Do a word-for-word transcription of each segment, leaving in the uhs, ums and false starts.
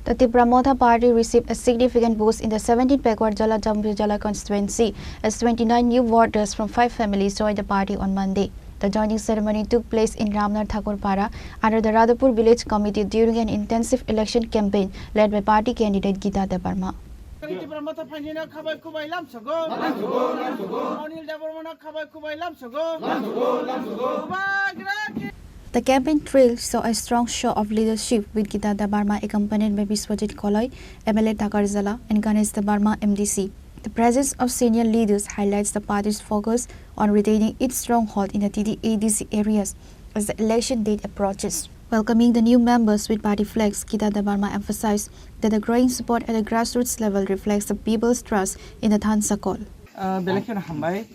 The Tipra Motha party received a significant boost in the seventeenth Pakwar Jala Jampuijala constituency, as twenty-nine new voters from five families joined the party on Monday. The joining ceremony took place in Ramnath Thakur Para under the Radhapur Village Committee during an intensive election campaign led by party candidate Gita Debbarma. Tipra Motha phainina khabai kubai lam sogo. Anil Debbarma khabai kubai lam sogo. Bubagra ki. The campaign trail saw a strong show of leadership, with Gita Debbarma accompanied by Biswajit Koloi, M L A Takarjala, and Ganesh Debbarma, M D C. The presence of senior leaders highlights the party's focus on retaining its stronghold in the T T A D C areas as the election date approaches. Welcoming the new members with party flags, Gita Debbarma emphasized that the growing support at the grassroots level reflects the people's trust in the Thansa call. Ah, belai kheno hambai.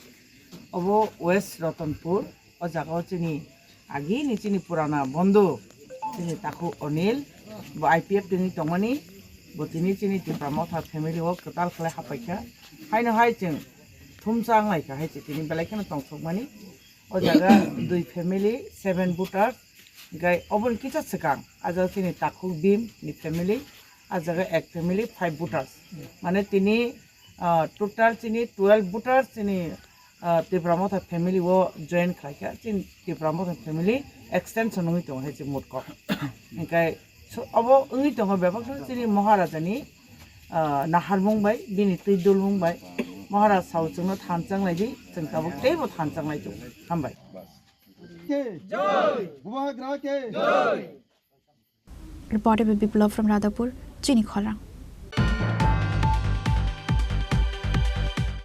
Obo West Ratanpur, o jaga o chini agini chini purana bondhu, chini takhu Anil, bo I P F tini tongmani, bo tini chini Tipra Motha family o kwtal khlai hapaikha. Haino hai chwng thumsa wnglaikha hai se tini belai kheno tongthokmani. O jaga dui family, seven voters, gai oboni kisa swkang, a jaga chini takhu Bhim ni family, a jaga ek family, five voters. Mane tini, ah, total chini twelve voters chini, ah, Tipra Motha family o join khlaikha. Chini Tipra Motha family extension wngwi tongo hai se motko. Hinkhe so, obo wngwi tongo bebak chini Maharaja ni, ah, naharmung bai, bini twi dulmung bai. Maharaj sao chwngno thanchang lai di, chwng tabuk teibo thanchang lai tongo. Hambai. Reported by Biplab from Radhapur, Chini Khorang.